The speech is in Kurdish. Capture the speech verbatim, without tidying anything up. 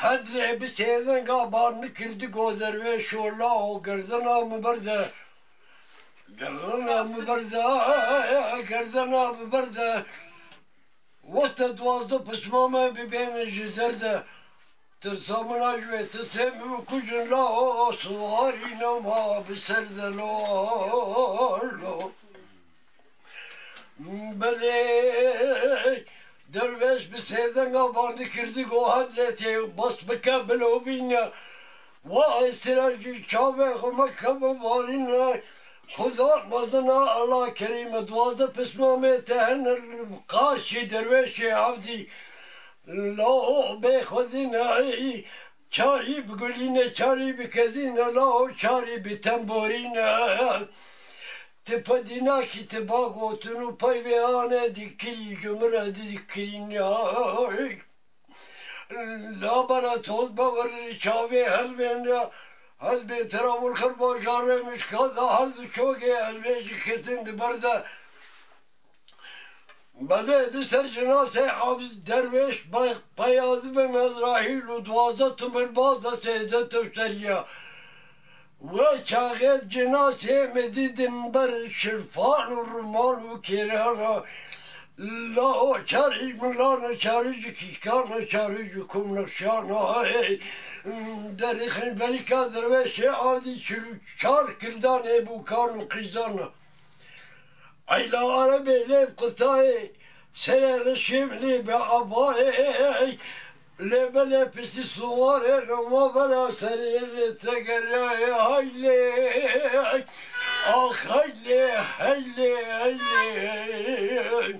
Hedrê bi sêdenga ban nikirdi go derwêşo lao gerdena min berde. Gerdena min berde, gerdena min berde. Wexta duwazdeh pismame bibêne ji derde. Tirsa min a ji wê tirsê min bikujin lao siwarî nema bi ser de lo, lo. Belê derwêş bi sêdenga ban dikirdi go hedrê tê bas bike bilo bîne. Wa êsira jî çavê xwe me keve barîne. Xuda mezin a, Allah kerîm e, duwazdeh pismamê te hene li qarşî derwêşê evdî. Lao bê xwedîne, çarî bi gulîne, çarî bi kezîne, lao çarî bi temborîne. Ti pedînakî ti ba gotin û peyvê ane dikirî, ji min re dikirîne. Labera toz be werî çavê helvên ya, helbê tira wil xir bajarê mişka da her du çogê helvê ji ketin di ber de. Belê li ser cinasê av derwêş be-, peyazibin Ezrahîl û duwazdeh timir baz de sêzdeh tewseriya. Wê çaxê cinasê me dîtin ber şirfan û ruman û kêrana. La o çarî milana, çarî ji kîkana, çarî ji kumnexşana. Hey, derê xinberîka derwêşê adî çil û çar kildanê bûkan û qîzana. Eyla Erebê lê qutayê, serê rişê lê be abayê. Lê belê piştî suwarê Roma bera serê lê tegerê. Haylê, ax haylê, haylê, haylê.